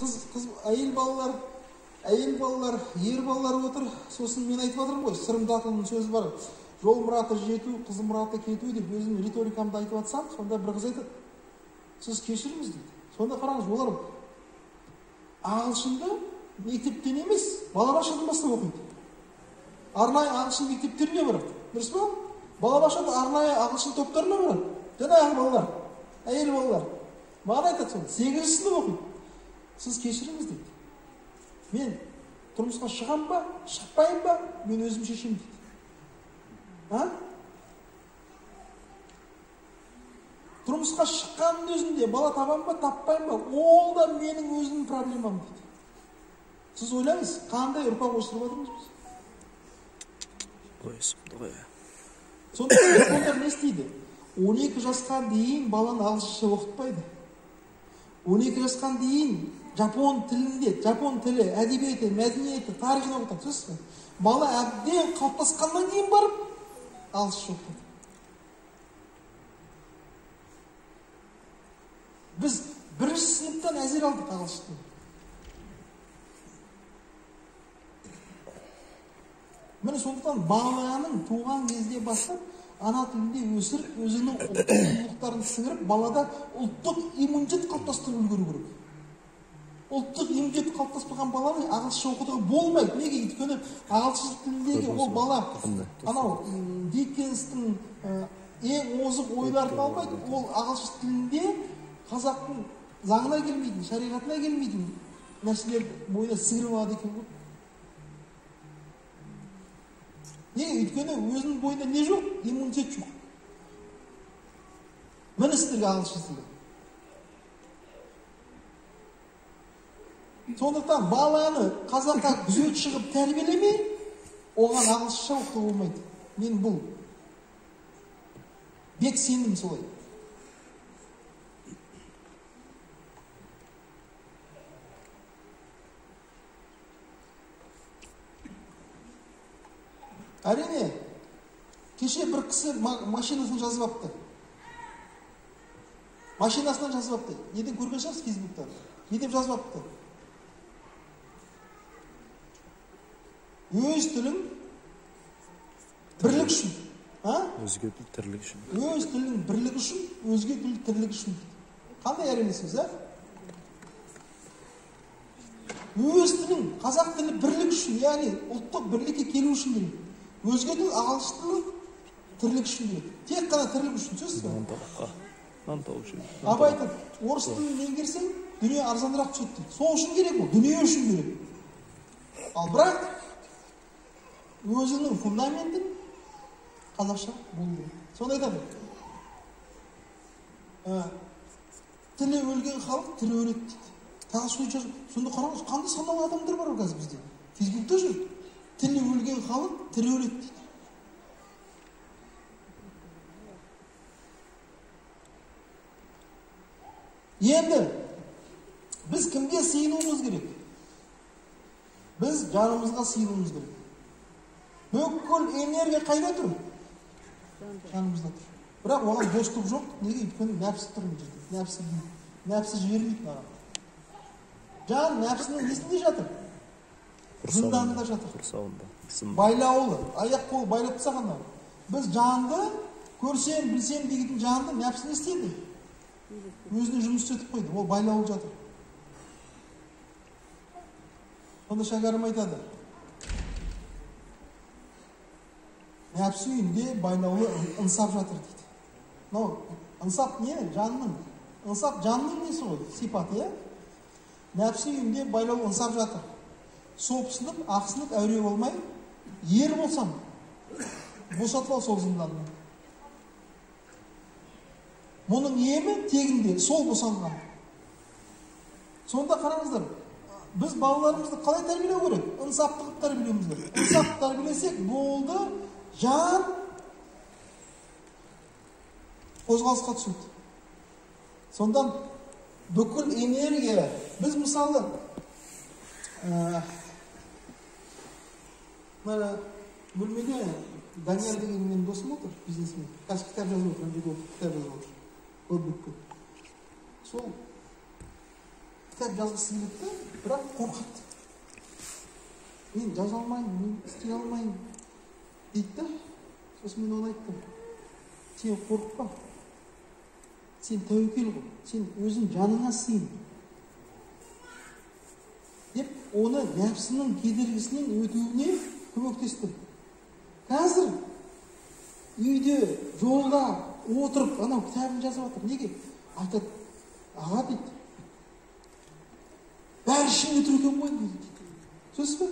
Қыз, әйел балалар, әйел балалар, ер балалар отыр. Сосын мен айтып жатырмын ғой, Сырым Датұлының сөзі бар. Жол мұраты жету, қыз мұраты кету деп өзімнің риторикамды айтып жатсам, сонда бір қыз айтады: сіз кешіріңіз дейді. Сонда қараңыз, олар ағылшынды мектептен емес, балабақшадан бастап оқиды. Арнайы ағылшын мектептеріне барады. Дұрыс па? Балабақшада арнайы ағылшын топтарына барады. Жаңағы балалар, әйел балалар. Маған айтады сонда, 8-ші сынып оқиды. Сіз кешіріңіз дейді. Мен тұрмысқа шығам ба, шықпайын ба, мен өзім шешемін дейді. А? Тұрмысқа шыққанның өзінде бала табам ба, таппайын ба, ол да менің өзімнің проблемам дейді. Сіз ойлаңыз, қандай ұрпақ өсіріп жатырмыз біз? Ой, сұмдық, иә. Сондықтан жапондар не істейді? 12 жасқа дейін баланы ағылшынша оқытпайды. 12 жасқа дейін жапон тілінде, жапон тілі, әдебиеті, мәдениеті, тарихын оқытады. Түсінесіз бе? Бала әбден қалыптасқаннан кейін барып ағылшынша оқытады. Біз бірінші сыныптан әзер алдық ағылшын тілін. Міне сондықтан баланың туған кезде бастап ана тілінде өсіріп, өзінің ұлттық құндылықтарын сіңіріп, балада ұлттық иммунитет қалыптастырып үлгеру керек. Ұлттық иммунитет қалыптаспаған баланы ағылшынша оқытуға болмайды. Неге? Өйткені ағылшын тіліндегі ол бала анау Диккенстің ең озық ойларын алмайды. Ол ағылшын тілінде қазақтың заңына келмейтін, шариғатына келмейтін нәрселерді бойына сіңіріп алады екен ғой. Неге? Өйткені өзінің бойында не жоқ? Иммунитет жоқ. Міне сіздерге ағылшын тілі. Сондықтан баланы қазаққа күзет шығып тәрбиелемей, оған ағылшынша оқытуға болмайды. Мен бұл бек сендім солай. Әрине, кеше бір кісі машинасын жазып апты. Машинасынан жазып апты. Неден көрген шығарсыз Фейсбуктан? Не деп жазып апты? Өз тілің бірлік үшін. Өзге тіл тірлік үшін. Өз тілің бірлік үшін, өзге тіл тірлік үшін. Қандай әрине сөз, а? Өз тілің, қазақ тілі бірлік үшін, яғни ұлттық бірлікке келу үшін керек. Өзге тіл, ағылшын тілі тірлік үшін керек. Тек қана тірлік үшін, сөзсіз бе? Нан табу үшін. Абай айтады, орыс тілін меңгерсең, дүние арзанырақ түседі дейді. Сол үшін керек ол, дүние үшін керек. Ал бірақ өзінің фундаментін қазақша болу керек. Сонда айтады, тілі өлген халық тірі өледі дейді. Тағы сонда қараңыз, қандай саналы адамдар бар қазір бізде. Фейсбукта жүр. Тілі өлген халық тірі өледі дейді. Енді біз кімге сыйынуымыз керек? Біз жанымызға сыйынуымыз керек. Бүкіл энергия қайда тұр? Жанымызда тұр. Бірақ оған доступ жоқ. Неге? Өйткені нәпсі тұр мына жерде. Нәпсі жібермейді маған. Жан нәпсінің несінде жатыр? Зынданында жатыр. Құрсауында. Байлаулы, аяқ қолы байлап тастаған. Біз жанды көрсем, білсем дейтін жанды нәпсі не істеді? Өзіне жұмыс істетіп қойды. Ол байлаулы жатыр. Сонда шәкәрім айтады: нәпсі үйінде байлаулы ынсап жатыр дейді. Мынау ынсап не? Жанның. Ынсап жанның несі ғой? Сипаты, иә? Нәпсі үйінде байлаулы ынсап жатыр. Сопсынып, ақсынып, әуре болмай, ер болсам, босатып ал сол зынданнан. Мұның емі тегінде сол босанған. Сонда қараңыздар, біз балаларымызды қалай тәрбиелеу керек? Ынсапты қылып тәрбиелеуіміз керек. Ынсапты тәрбиелесек болды, жан қозғалысқа түседі. Сондан бүкіл энергия, біз мысалы мына бөлмеде Данияр деген менің досым отыр, бизнесмен. Қазір кітап жазып отыр, ана жерде отырып кітап жазып отыр. Көп. Сол Кітап жазғысы келеді де, бірақ қорқады. Мен жаза алмаймын, мен істей алмаймын дейді да. Сосын мен оған айттым: сен қорықпа, сен тәуекел қыл, сен өзің жаныңа сыйын деп, оны нәпсінің кедергісінен өтуіне көмектестім. Қазір үйде, жолда отырып анау кітабын жазып жатыр. Неге? Айтады: аға, дейді, бәрі ішімде тұр екен ғой дейді. Түсінесіз бе?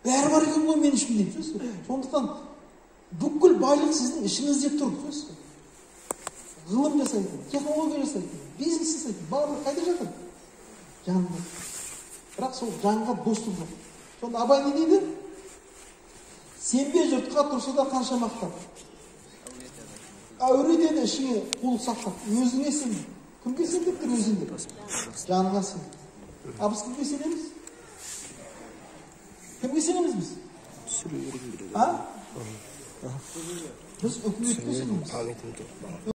Бәрі бар екен ғой менің ішімде. Түсінесіз бе? Сондықтан бүкіл байлық сіздің ішіңізде тұр. Түсінесіз бе? Ғылым жасайтын, технология жасайтын, бизнес жасайтын, барлығы қайда жатыр? Жанда. Бірақ сол жанға достық жоқ. Сонда Абай не дейді? Сенбе жұртқа, тұрса да қанша мақтап. Әуре деді ішіңе қулық сақтап. Өзіңе сен. Кімге сен деп тұр? Өзің деп. Жаныңа сен. А біз кімге сенеміз? Кімге сенеміз біз? Түсіре бергім келеді. А? Біз үкіметке сенеміз. Памятім жоқ.